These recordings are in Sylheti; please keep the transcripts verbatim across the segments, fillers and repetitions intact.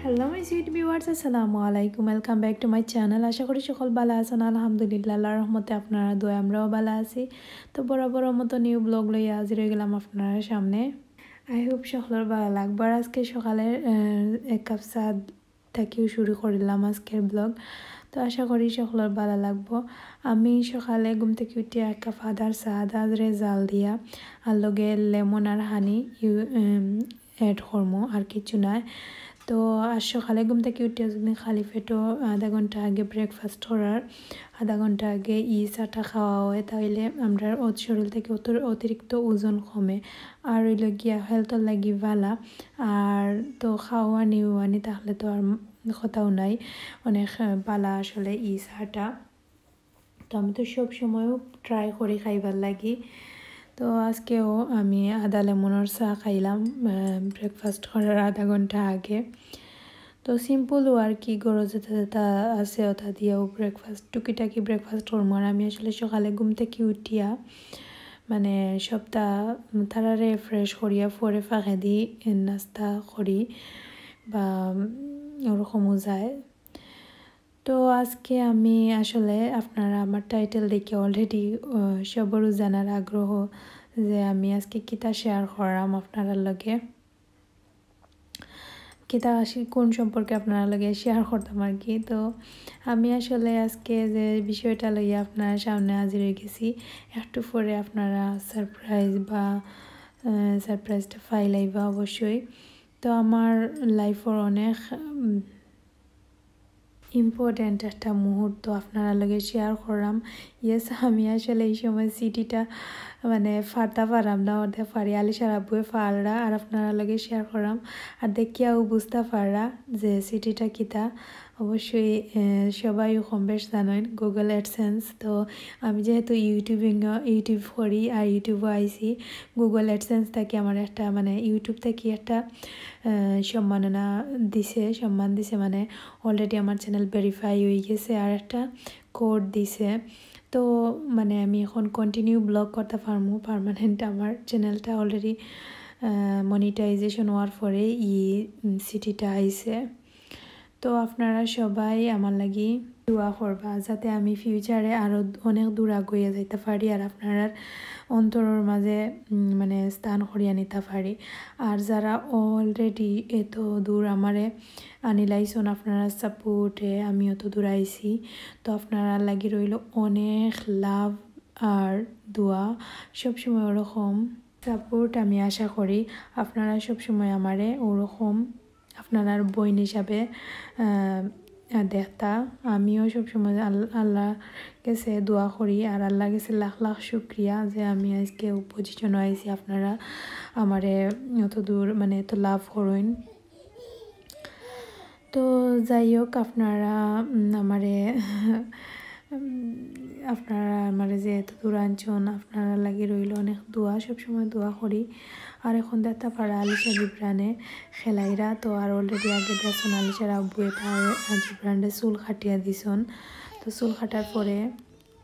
Hello my sweet viewers, আসসালামু আলাইকুম, welcome back to my channel। আশা করি সকল ভালা আছইন। আলহামদুলিল্লাহ, আল্লাহর রহমতে আপনারার দোয়ায় আমরাও ভালা আছি। তো বরাবরর মতো new vlog লইয়া হাজির অইগেলাম আপনারার সামনে। I hope সকলর ভালা লাগবো। আর আজকে সকালে, আহ, এক কাপ চা থাকিউ শুরু করিলাম আজকের vlog। তো আশা করি সকলর ভালা লাগবো। আমি সকালে ঘুম থাকি উঠিয়া এক কাপ আদার চা, আদারে জাল দিয়া আর লগে lemon আর honey ইউ-, উম, add করমু, আর কিচ্ছু নায়। তো আর সকালে ঘুম থাকি উঠিয়া যদি খালি পেটো আধা ঘন্টা আগে breakfast করার, আধা ঘন্টা আগে ই চাটা খাওয়া অয়, তাইলে আমরার অত-, শরীর থাকি অত-, অতিরিক্ত ওজন কমে। আর অইলো গিয়া healthর লাগি ভালা। আর তো খাওয়ানি উওয়ানি তাইলে তো আর কথাউ নাই, অনেক, আহ, ভালা আসলে ই চাটা। তো আমি তো সব সময়ও try করি খাইবার লাগি। তো আজকেও আমি আদা lemonর চা খাইলাম, আহ, breakfast করার আধা ঘন্টা আগে। তো simple আর কি, ঘরো যেটা যেটা আছে ওটা দিয়াও breakfast, টুকিটাকি breakfast করমু। আর আমি আসলে সকালে ঘুম থাকি উঠিয়া মানে সবটা তারারে fresh করিয়া পরে ফাঁকেদি নাস্তা করি বা, উম, ওরকমও যায়। তো আজকে আমি আসলে আপনারা আমার title দেখে already, আহ, সবরও জানার আগ্রহ যে আমি আজকে কিতা share করাম আপনারার লগে। কিতা আসি-, কোন সম্পর্কে আপনারার লগে share করতাম আর কি। তো আমি আসলে আজকে যে বিষয়টা লইয়া আপনারার সামনে হাজির অইগেছি, একটু পরে আপনারা surprise বা, আহ, surpriseটা পাইলাইবা অবশ্যই। তো আমার lifeর অনেক, উম, important একটা মুহূর্ত আপনারার লগে share করাম। Yes, আমি আসলে ই সময় স্মৃতিটা মানে পারতা পারাম না, অর্ধেক পারি, আলিশার আব্বুয়ে পাররা, আর আপনারার লগে share করাম। আর দেখিয়াও বুঝতা পাররা যে স্মৃতিটা কিতা। অবশ্যই, এ, সবাই কম বেশ জানইন Google AdSense। তো আমি যেহেতু YouTubing, YouTube করি আর YouTubeও আইছি, Google AdSense থাকি আমার একটা মানে YouTube থাকি একটা, এ, সম্মাননা দিছে, সম্মান দিছে, মানে already আমার channel verify অইগেছে আর একটা code দিছে। তো মানে আমি এখন continue vlog করতা পারমু permanent। আমার channelটা already, আহ, monetization অওয়ার পরে ই, উম, স্মৃতিটা আইছে। তো আপনারা সবাই আমার লাগি দোয়া করবা যাতে আমি futureএ আরো অনেক দূর আগুইয়া যাইতা পারি আর আপনারার অন্তরর মাঝে, উম, মানে স্থান করিয়া নিতা পারি। আর যারা already এত দূর আমারে আনিলাইছন, আপনারার supportএ আমি অত দূর আইছি। তো আপনারার লাগি রইলো অনেক love আর দোয়া। সবসময় ওরকম support আমি আশা করি আপনারা সবসময় আমারে ওরকম আপনারার বইন হিসাবে, আহ, দেখতা। আমিও সবসময় আল-, আল্লাহর গেছে দোয়া করি আর আল্লাহর গেছে লাখ লাখ শুক্রিয়া যে আমি আজকে ও positionও আইছি, আপনারা আমারে অত দূর মানে এত love করইন। তো যাই হোক, আপনারা, উম, আমারে, উম, আপনারা আমারে যে এত দূর আনছন, আপনারার লাগি রইলো অনেক দোয়া, সবসময় দোয়া করি। আর এখন দেখতা পাররা আলিশা জিবরানে খেলাইরা, তো আর already আগে দেখছন আলিশার আব্বুয়ে তার জিবরানরে চুল কাটিয়া দিছন। তো চুল কাটার পরে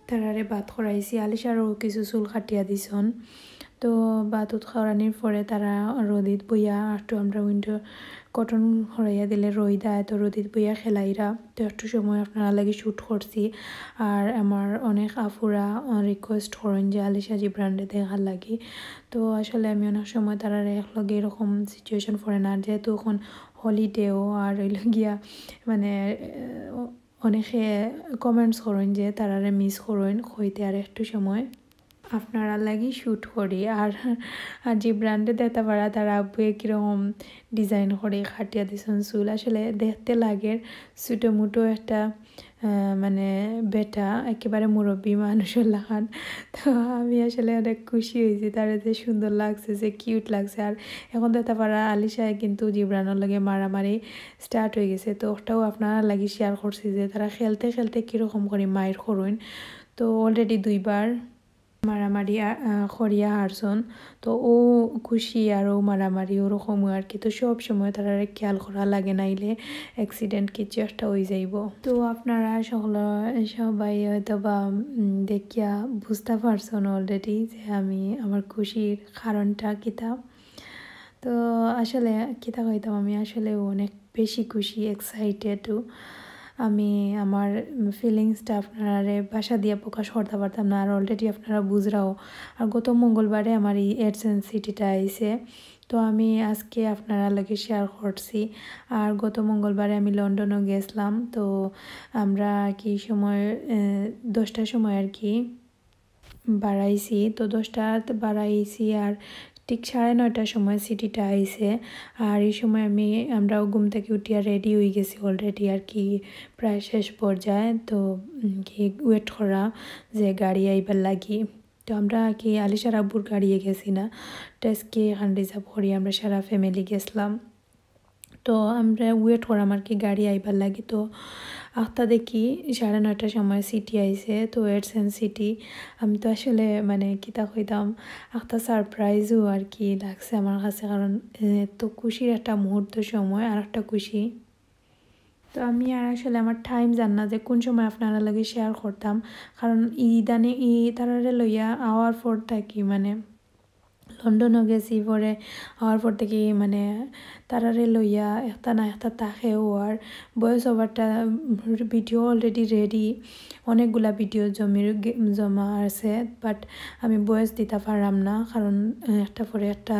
তারারে ভাত খওয়াইছি, আলিশারও কিছু চুল কাটিয়া দিছন। তো ভাত উত খওয়ানির পরে তারা রোদিত বইয়া একটু আমরা window curtain খড়াইয়া দিলে রইদ আয়, তো রোদিত বইয়া খেলাইরা। তো একটু সময় আপনারার লাগি shoot করছি। আর আমার অনেক আফুরা, আহ, request করইন যে আলিশা জিবরানরে দেখার লাগি। তো আসলে আমি অনেক সময় তারারে একলগে এরকম situation পড়ে না, আর যেহেতু এখন holidayও আর অইলো গিয়া মানে, আহ, অনেকে comments করইন যে তারারে miss করইন, কইতে আর একটু সময় আপনারার লাগি shoot করি। আর, আর জিবরানরে দেখতা পাররা তার আব্বুয়ে কিরকম design করি কাটিয়া দিছন চুল। আসলে দেখতে লাগের ছোটো মোটো একটা, আহ, মানে বেটা, একেবারে মুরব্বি মানুষর লাখান। তো আমি আসলে অনেক খুশি অইছি, তারে যে সুন্দর লাগছে, যে cute লাগছে। আর এখন দেখতা পাররা আলিশায় কিন্তু জিবরানর লগে মারামারি start অইগেছে। তো ওটাও আপনারার লাগি share করছি যে তারা খেলতে খেলতে কিরকম করি মাইর করইন। তো already দুইবার মারামারি, আ, আ, করিয়া হারছন। তো ও খুশি আর ও মারামারি ওরকম আর কি। তো সব সময় তারারে খেয়াল করা লাগে, নাইলে accident কিছু একটা অই যাইবো। তো আপনারা সকল, সবাই হয়তো বা, উম, দেখিয়া বুঝতা পারছন already যে আমি আমার খুশির কারণটা কিতা। তো আসলে কিতা কইতাম, আমি আসলে অনেক বেশি খুশি, এক্সাইটেড। আমি আমার ফিলিংসটা আপনারারে ভাষা দিয়া প্রকাশ করতে পারতাম না, আর অলরেডি আপনারা বুঝরাও। আর গত মঙ্গলবারে আমার এই অ্যাডসেন্স সিটিটা আইছে, তো আমি আজকে আপনারা লগে শেয়ার করছি। আর গত মঙ্গলবারে আমি লন্ডনও গেছিলাম। তো আমরা কি সময়, আহ, দশটার সময় আর কি বাড়াইছি। তো দশটাত বাড়াইছি, আর ঠিক সাড়ে নয়টার সময় সিটিটা আইছে। আর এই সময় আমি, আমরাও ঘুম থেকে উঠিয়া রেডি হয়ে গেছি অলরেডি আর কি, প্রায় শেষ পর্যায়ে। তো উম, কি ওয়েট করা যে গাড়ি আইবার লাগি। তো আমরা কি আলিশার আব্বুর গাড়িয়ে গেছি না, টেস্কি এখান রিজার্ভ করি আমরা সারা ফ্যামিলি গেছিলাম। তো আমরা ওয়েট করাম আর কি গাড়ি আইবার লাগি। তো আখতা দেখি সাড়ে নয়টার সময় সিটি আইছে, তো অ্যাডসেন্স সিটি। আমি তো আসলে মানে কিতা কইতাম, আখতা সারপ্রাইজও আর কি লাগছে আমার কাছে, কারণ এত খুশির একটা মুহূর্ত সময় আর একটা খুশি। তো আমি আর আসলে আমার টাইম জান না যে কোন সময় আপনারা লগে শেয়ার করতাম, কারণ ইদানে ই তারারে লইয়া আওয়ার পর থাকি মানে লন্ডনও গেছি, পরে আওয়ার পর থেকে মানে তারারে লইয়া একটা না একটা থাকে। আর ভয়েস ওভারটা ভিডিও অলরেডি রেডি, অনেকগুলা ভিডিও জমির গে- জমা আছে, বাট আমি ভয়েস দিতে পারলাম না, কারণ আহ, একটা পরে একটা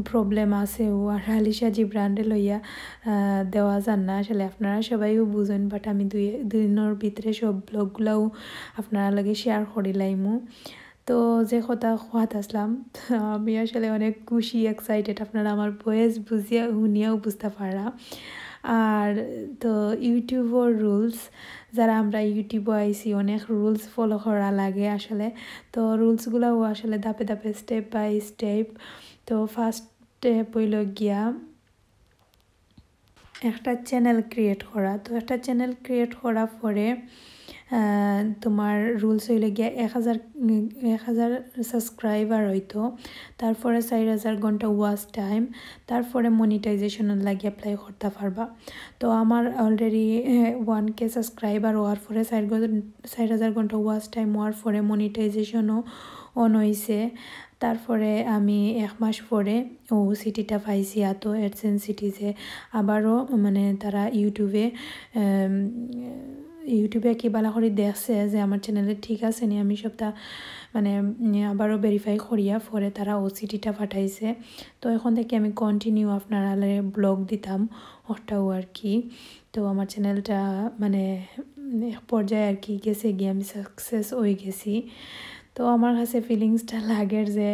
প্রবলেম আছে। ও আর আলিশা জিবরানরে লইয়া আহ, দেওয়া যার না আসলে, আপনারা সবাইও বুঝেন, বাট আমি দুই দিনের ভিতরে সব ব্লগগুলাও আপনারা লগে শেয়ার করি লাইমু। তো যে কথা কওয়াত আসলাম, তো আমি আসলে অনেক খুশি, এক্সাইটেড। আপনারা আমার ভয়েস বুঝিয়া হুনিয়াও বুঝতে পারা। আর তো ইউটিউবর রুলস, যারা আমরা ইউটিউবও আইছি, অনেক রুলস ফলো করা লাগে আসলে। তো রুলসগুলাও আসলে ধাপে ধাপে, স্টেপ বাই স্টেপ। তো ফার্স্ট স্টেপ হইল গিয়া একটা চ্যানেল ক্রিয়েট করা। তো একটা চ্যানেল ক্রিয়েট করার পরে আহ, তোমার রুলস হইল গিয়া এক হাজার, উম, এক হাজার সাবস্ক্রাইবার হইতো, তারপরে চার হাজার ঘন্টা ওয়াচ টাইম, তারপরে মনিটাইজেশন লাগি অ্যাপ্লাই করতে পারবা। তো আমার অলরেডি ওয়ান কে সাবস্ক্রাইবার হওয়ার পরে চার ঘ- চার হাজার ঘন্টা ওয়াচ টাইম হওয়ার পরে মনিটাইজেশনও অন হইছে। তারপরে আমি এক মাস পরে ও সিটিটা পাইছি, আতো অ্যাডসেন্স সিটি, যে আবারও মানে তারা ইউটিউবে, আম, ইউটিউবে কি বালা করি দেখছে যে আমার চ্যানেলে ঠিক আছে নি, আমি সবটা মানে উম, আবারও ভেরিফাই করিয়া পরে তারা ও সিটিটা পাঠাইছে। তো এখন থেকে আমি কন্টিনিউ আপনারারে ব্লগ দিতাম ওটাও আর কি। তো আমার চ্যানেলটা মানে উম, এক পর্যায়ে আর কি গেছে গিয়ে আমি সাকসেস হয়ে গেছি। তো আমার কাছে ফিলিংসটা লাগের যে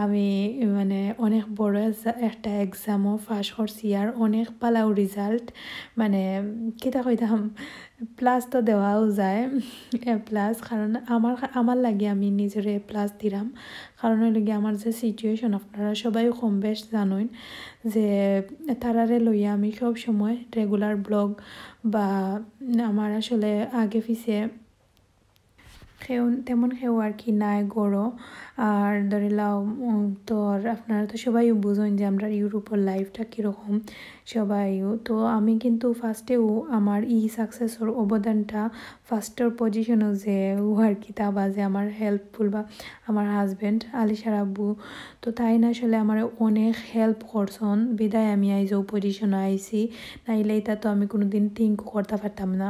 আমি মানে অনেক বড় এসা- একটা এক্সামও পাস করছি, আর অনেক ভালাও রেজাল্ট, মানে কিতা কইতাম, প্লাস তো দেওয়াও যায়, এ প্লাস। কারণ আমার, আমার লাগি আমি নিজেরে এ প্লাস দিলাম। কারণ হইল গিয়া আমার যে সিচুয়েশন আপনারা সবাই কম বেশ জানইন, যে তারারে লইয়া আমি সব সময় রেগুলার ব্লগ বা আমার আসলে আগে পিছে কেউ তেমন কেউ আর কি নাই গরো। আর ধরি লাও, উম, তো আর আপনারা তো সবাই বুঝইন যে আমরা ইউরোপর লাইফটা কীরকম সবাইও। তো আমি কিন্তু ফার্স্টেও আমার ই সাকসেসর অবদানটা ফার্স্টর পজিশনও যে ও আর কি তা বা যে আমার হেল্পফুল বা আমার হাজব্যান্ড আলিশার আব্বু, তো তাইন আসলে আমার অনেক হেল্প করছন, বিদায় আমি আইজ ও পজিশনে আইছি, নাইলে এটা তো আমি কোনোদিন থিঙ্ক করতে পারতাম না।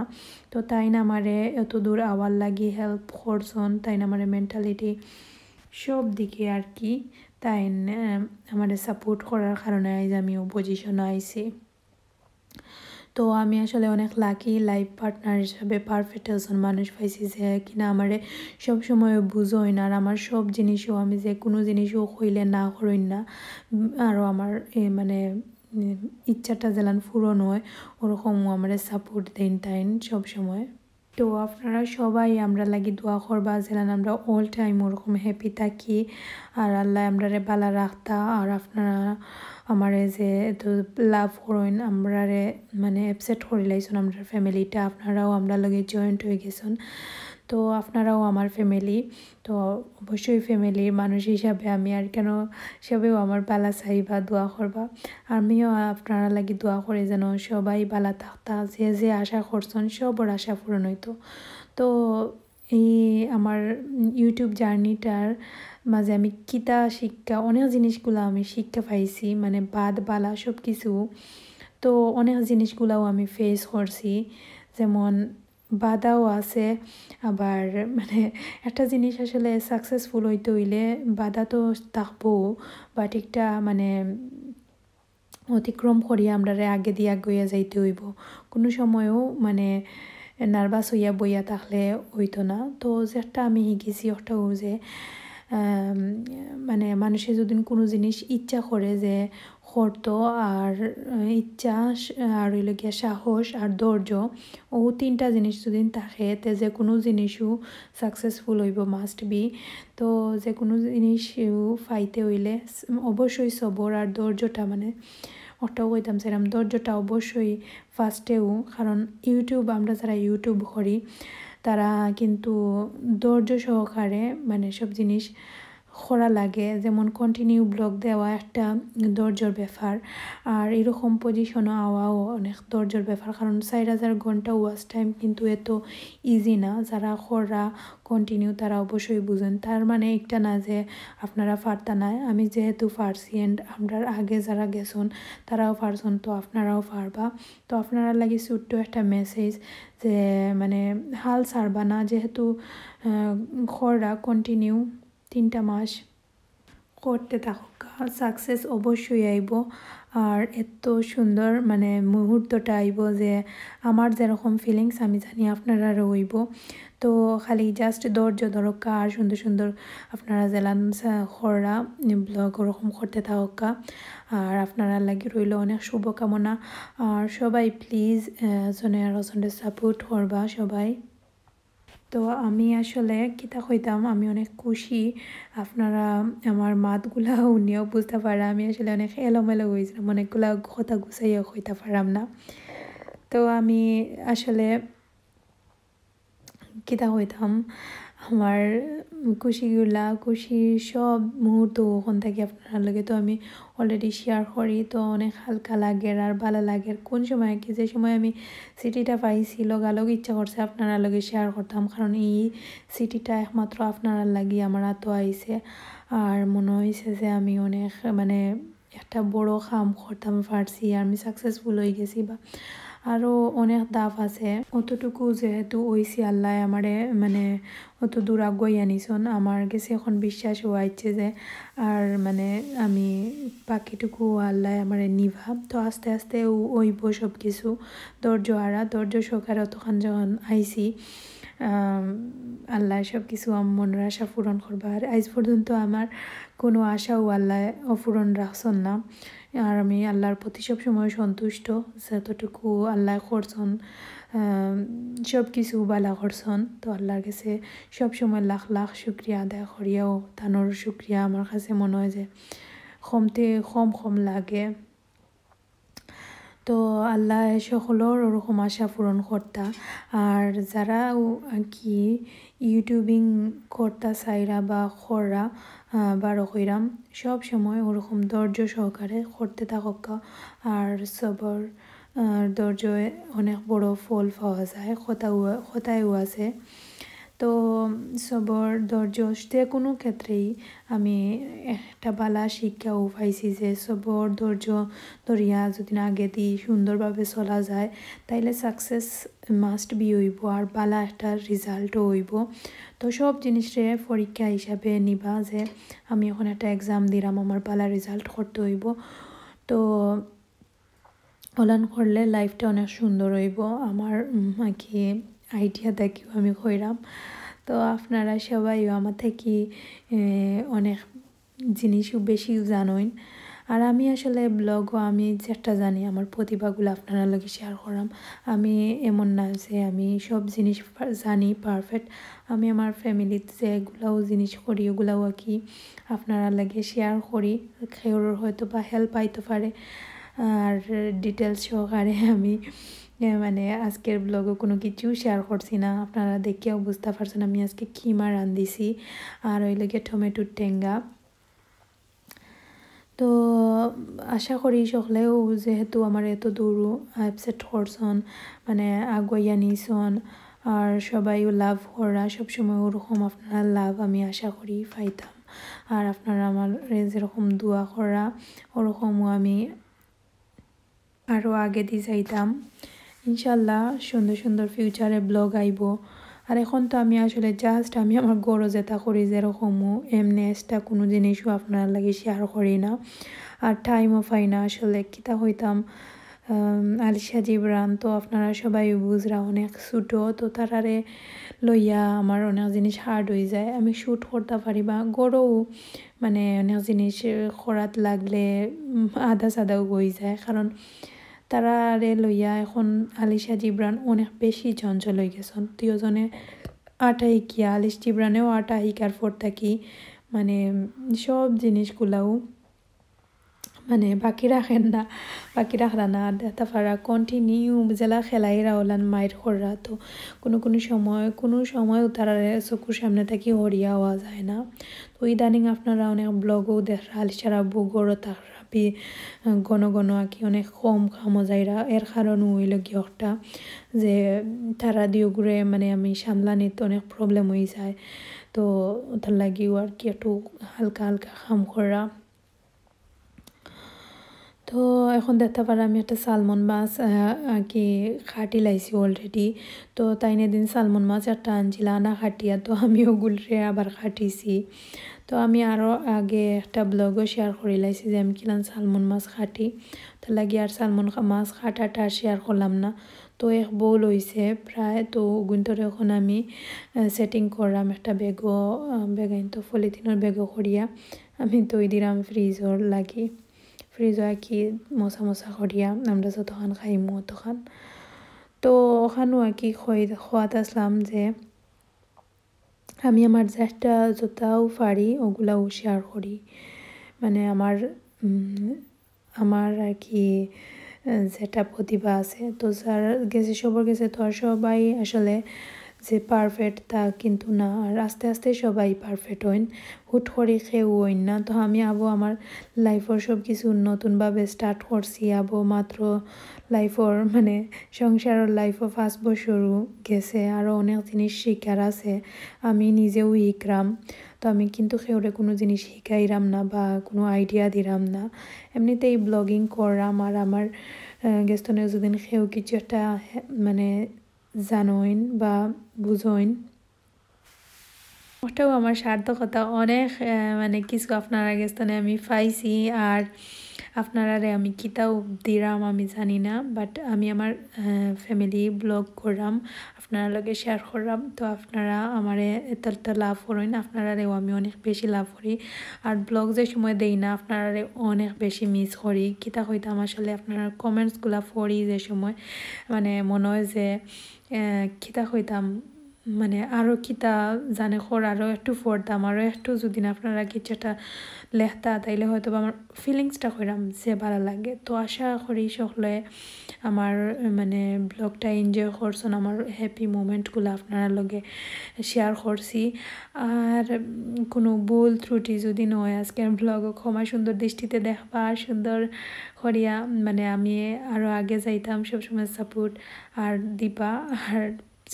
তো তাইন আমারে এত দূর আওয়ার লাগি হেল্প করছন, তাইন আমারে মেন্টালিটি সব দিকে আর কি, তাইন আহ, আমারে সাপোর্ট করার কারণে আইজ আমি ও পজিশনে আইছি। তো আমি আসলে অনেক লাকি, লাইফ পার্টনার হিসাবে পারফেক্ট একজন মানুষ পাইছি, যে কিনা আমারে সব সময় বুঝইন, আর আমার সব জিনিসও, আমি যে কোনো জিনিসও কইলে না করইন না, উম, আরও আমার এ, মানে উম, ইচ্ছাটা যেলান পূরণ হয়, ওরকমও আমারে সাপোর্ট দেন তাইন সব সময়। তো আপনারা সবাই আমরা লাগি দোয়া করবা, যেলান আমরা অল টাইম ওরকম হ্যাপি থাকি, আর আল্লাহ আমরারে বালা রাখতা। আর আপনারা আমারে যে এত লাভ করইন, আমরারে মানে অ্যাপসেট করি লাইছন আমরার ফ্যামিলিটা, আপনারাও আমরা লগে জয়েন্ট হয়ে গেছন। তো আপনারাও আমার ফ্যামিলি, তো অবশ্যই ফ্যামিলির মানুষ হিসাবে আমি আর কেন সবেও আমার বালা চাইবা, দোয়া করবা। আমিও আপনারা লাগি দোয়া করি যেন সবাই বালা থাকতা, যে যে আশা করছন সবর আশা পূরণ হইতো। তো এই আমার YouTube জার্নিটার মাঝে আমি কিতা শিক্ষা, অনেক জিনিসগুলা আমি শিক্ষা পাইছি, মানে বাদ বালা সব কিছু। তো অনেক জিনিসগুলাও আমি ফেস করছি, যেমন বাধাও আছে। আবার মানে একটা জিনিস আসলে সাকসেসফুল হইতে হইলে বাধা তো থাকবো, বাট একটা মানে অতিক্রম করিয়া আমরারে আগে দিয়া আগুইয়া যাইতে হইব। কোনো সময়ও মানে নার্ভাস হইয়া বইয়া থাকলে হইতো না। তো যেটা আমি শিখেছি ওটাও যে আম, মানে মানুষে যদি কোনো জিনিস ইচ্ছা করে যে করতো আর ইচ্ছা স- আর হইল গিয়া সাহস আর ধৈর্য, ও তিনটা জিনিস যদি থাকে তে যে কোনো জিনিসও সাকসেসফুল হইব মাস্ট বি। তো যে কোনো জিনিস পাইতে হইলে স- অবশ্যই সবর আর ধৈর্যটা মানে ওটাও কইতাম সেরকম ধৈর্যটা অবশ্যই ফার্স্টেও, কারণ YouTube আমরা যারা YouTube করি তারা কিন্তু ধৈর্য সহকারে মানে সব জিনিস করা লাগে, যেমন কন্টিনিউ ব্লগ দেওয়া একটা ধৈর্যর ব্যাপার, আর এরকম পজিশনও আওয়াও অনেক ধৈর্যর ব্যাপার, কারণ চার হাজার ঘন্টা ওয়াচ টাইম কিন্তু এত ইজি না। যারা করা কন্টিনিউ তারা অবশ্যই বুঝেন। তার মানে একটা না যে আপনারা পারতা না, আমি যেহেতু পারছি অ্যান্ড আমরার আগে যারা গেছন তারাও পারছন, তো আপনারাও পারবা। তো আপনারা লাগি ছোট্ট একটা মেসেজ যে মানে হাল ছাড়বা না, যেহেতু করা কন্টিনিউ তিনটা মাস করতে থাকুক, সাকসেস অবশ্যই আইব। আর এত সুন্দর মানে মুহূর্তটা আইব যে আমার যেরকম ফিলিংস আমি জানি আপনারারও হইব। তো খালি জাস্ট ধৈর্য ধরক্কা আর সুন্দর সুন্দর আপনারা যেলান সা- কররা ব্লগ ওরকম করতে থাকুক্কা। আর আপনারা লাগি রইল অনেক শুভকামনা। আর সবাই প্লিজ জনে আর জনরে সাপোর্ট করবা সবাই। তো আমি আসলে কিতা কইতাম, আমি অনেক খুশি। আপনারা আমার মাতগুলা শুনিয়াও বুঝতা পারা, আমি আসলে অনেক এলোমেলো হইছিলাম, অনেকগুলা কথা গুছাইয়া কইতা পারলাম না। তো আমি আসলে কিতা কইতাম, আমার খুশিগুলা, খুশির সব মুহূর্ত ওখান থাকি আপনারার লগে তো আমি অলরেডি শেয়ার করি, তো অনেক হালকা লাগের আর ভালা লাগের। কোন সময় কি, যে সময় আমি চিঠিটা পাইছি, লগালগ ইচ্ছা করছে আপনারার লগে শেয়ার করতাম, কারণ এই চিঠিটা একমাত্র আপনারার লাগি আমার আতো আইছে। আর মনে হইছে যে আমি অনেক মানে একটা বড় কাম করতাম পারছি, আর আমি সাকসেসফুল হয়ে গেছি। বা আরও অনেক ধাপ আছে, অতটুকু যেহেতু হইছি আল্লাহ আমারে মানে অত দূর আগুয়াইয়া নিছন, আমার গেছে এখন বিশ্বাস হওয়া ইচ্ছে যে আর মানে আমি বাকিটুকু আল্লাহ আমারে নিবা। তো আস্তে আস্তে ও- ওইব সব কিছু। ধৈর্য হারা, ধৈর্য সহকারে অতখান যখন আইছি, আম, আল্লাহ সব কিছু আম- মনের আশা পূরণ করবা। আর আজ পর্যন্ত আমার কোনো আশাও আল্লাহ অপূরণ রাখছন না। আর আমি আল্লাহর প্রতি সব সময় সন্তুষ্ট, যতটুকু আল্লাহ করছন, আম, সব কিছু ভালা করছন। তো আল্লাহর কাছে সব সময় লাখ লাখ শুক্রিয়া আদায় করিয়াও তানোর শুক্রিয়া আমার কাছে মনে হয় যে কমতে কম কম লাগে। তো আল্লাহ সকলর ওরকম আশা পূরণ করতা। আর যারা ও- আর কি ইউটিউবিং করতা চাইরা বা কররা, আহ, বারো কইরাম, সব সময় ওরকম ধৈর্য সহকারে করতে থাকুক্কা। আর সবর আর ধৈর্যে অনেক বড় ফল পাওয়া যায়, কথাও কথায়ও আছে। তো সবর ধৈর্য যে কোনো ক্ষেত্রেই আমি একটা ভালা শিক্ষাও পাইছি যে সবর ধৈর্য ধরিয়া যদি আগেদি সুন্দরভাবে চলা যায়, তাইলে সাকসেস মাস্ট বি হইব, আর ভালা একটা রেজাল্টও হইব। তো সব জিনিসরে পরীক্ষা হিসাবে নিবা যে আমি এখন একটা এক্সাম দিলাম, আমার ভালা রেজাল্ট করতে হইব। তো অলান করলে লাইফটা অনেক সুন্দর হইব। আমার উম, আর কি আইডিয়া থাকিও আমি কইরাম। তো আপনারা সবাইও আমার থাকি এ, অনেক জিনিসও বেশি জানইন। আর আমি আসলে ব্লগও আমি যেটা জানি আমার প্রতিভাগুলো আপনারা লগে শেয়ার করাম। আমি এমন না যে আমি সব জিনিস পা- জানি পারফেক্ট। আমি আমার ফ্যামিলিতে যেগুলাও জিনিস করি ওগুলাও আর কি আপনারা লগে শেয়ার করি। কেউর হয়তো বা হেল্প পাইতে পারে। আর ডিটেলস সহকারে আমি এ, মানে আজকের ব্লগও কোনো কিছু শেয়ার করছি না। আপনারা দেখিয়াও বুঝতে পারছেন আমি আজকে কিমা রান্ধিছি, আর ওই লগে টমেটোর টেঙ্গা। তো আশা করি সকলেও যেহেতু আমার এত দূর অ্যাপসেট করছন, মানে আগুয়াইয়া নিছন, আর সবাইও লাভ করা, সবসময় ওরকম আপনারা লাভ আমি আশা করি পাইতাম। আর আপনারা আমারে যেরকম দোয়া করা, ওরকমও আমি আরও আগেদি যাইতাম। ইনশাল্লাহ সুন্দর সুন্দর ফিউচারে ব্লগ আইবো। আর এখন তো আমি আসলে জাস্ট আমি আমার ঘরো যেটা করি যেরকমও, এমনি এক্সট্রা কোনো জিনিসও আপনারার লাগি শেয়ার করি না। আর টাইমও পাই না আসলে, কিতা কইতাম। আম, আলিশা জিবরান তো আপনারা সবাই বুঝরা অনেক ছোটো, তো তারারে লইয়া আমার অনেক জিনিস হার্ড অইযায়। আমি শ্যুট করতাম পারি বা ঘরোও মানে অনেক জিনিস করাত লাগলে, উম, আধা সাধাও অইযায়, কারণ তারারে লইয়া এখন আলিশা জিবরান অনেক বেশি চঞ্চল অইগেছইন। দুইওজনে আটা হিকিয়া, আলিশ জিবরানেও আটা হিকার পর থাকি মানে সব জিনিসগুলাও মানে বাকি রাখের না, বাকি রাখরা না। আর দেখতা পারা কন্টিনিউ যেলা খেলাইরা অলান মাইর কররা, তো কোনো কোনো সময়, কোনো সময়ও তারারে চকুর সামনে থাকি হরিয়া অওয়া যায় না। তো ইদানিং আপনারা অনেক ব্লগও দেখরা আলিশার আব্বু ঘরো থাকরা, বি-, ঘন ঘন আর কি অনেক কম কামো যাইরা। এর কারণ অইলো গিয়া একটা যে তারা দুইওগুরে মানে আমি সামলানিত অনেক প্রবলেম অইযায়, তো তার লাগিও আর কি একটু হালকা হালকা কাম কররা। তো এখন দেখতা পারা আমি একটা সালমন মাছ, আহ, আর কি কাটি লাইছি অলরেডি। তো তাইন এদিন সালমন মাছ একটা আনছিলা আনা কাটিয়া, তো আমি ওগুলরে আবার কাটিছি। তো আমি আরও আগে একটা ব্লগও শেয়ার করি লাইছি যে আমি কিলান সালমন মাছ কাটি। তার লাগি আর সালমন কা-, মাছ কাটাটা আর শেয়ার করলাম না। তো এক বোল অইছে প্রায়, তো ওগুন্তরে এখন আমি, আহ, সেটিং করলাম একটা ব্যাগও, আহ, ব্যাগ আইন তো পলিথিনর ব্যাগও করিয়া আমি থই দিলাম ফ্রিজর লাগি। ফ্রিজও আর কি মশা মশা করিয়া আমরা যতখান খাইমু অতখান। তো ওখানও আর কি খোয়াত আসলাম যে আমি আমার যেটা যতটাও পারি ওগুলাও শেয়ার করি। মানে আমার, উম, আমার আর কি, আহ, যেটা প্রতিভা আছে, তো যার গেছে, সবার গেছে তো আর সবাই আসলে যে পারফেক্ট তা কিন্তু না। আর আস্তে আস্তে সবাই পারফেক্ট হইন, হুট করি কেউ হইন না। তো আমি আবো আমার লাইফর সব কিছু নতুনভাবে স্টার্ট করছি, আবো মাত্র লাইফর মানে সংসারর লাইফও পাঁচ বছরও গেছে, আরও অনেক জিনিস শিখার আছে। আমি নিজেও শিখরাম, তো আমি কিন্তু কেউরে কোনো জিনিস শিখাইরাম না বা কোনো আইডিয়া দিরাম না। এমনিতেই ব্লগিং কররাম, আর আমার, আহ, গেস্তনে যদিন কেউ কিছু একটা, আহ, মানে জানইন বা বুঝইন, ওটাও আমার সার্থকতা। অনেক, আহ, মানে কিছু আপনারা গেস্তনে আমি পাইছি, আর আপনারারে আমি কিতাও দিরাম আমি জানি না, বাট আমি আমার, আহ, ফ্যামিলি ব্লগ কররাম, আপনারা লগে শেয়ার কররাম। তো আপনারা আমারে এত এত লাভ করইন, আপনারারেও আমি অনেক বেশি লাভ করি। আর ব্লগ যে সময় দেই না, আপনারারে অনেক বেশি মিস করি। কিতা কইতাম আসলে, আপনারার কমেন্টসগুলা পড়ি যে সময়, মানে মনে হয় যে, আহ, কিতা কইতাম, মানে আরও কিতা জানে কর, আরও একটু পড়তাম, আরও একটু যদি না আপনারা কিছু একটা লেখতা, তাইলে হয়তো বা আমার ফিলিংসটা কইরাম যে ভালা লাগে। তো আশা করি সকলে আমার, মানে, ব্লগটা এনজয় করছইন, আমার হ্যাপি মোমেন্টগুলা আপনারা লগে শেয়ার করছি। আর, উম, কোনো ভুল ত্রুটি যদি নয় আজকের ব্লগও ক্ষমা সুন্দর দৃষ্টিতে দেখবা, আর সুন্দর করিয়া, মানে, আমি আরও আগে যাইতাম, সবসময় সাপোর্ট আর দিবা। আর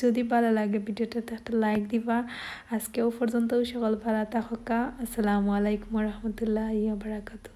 যদি ভালা লাগে ভিডিওটাতে একটা লাইক দিবা। আজকেও পর্যন্ত সকল ভালা থাকউক্কা। আসসালামু আলাইকুম ওয়া রাহমাতুল্লাহি ওয়া বারাকাতুহু।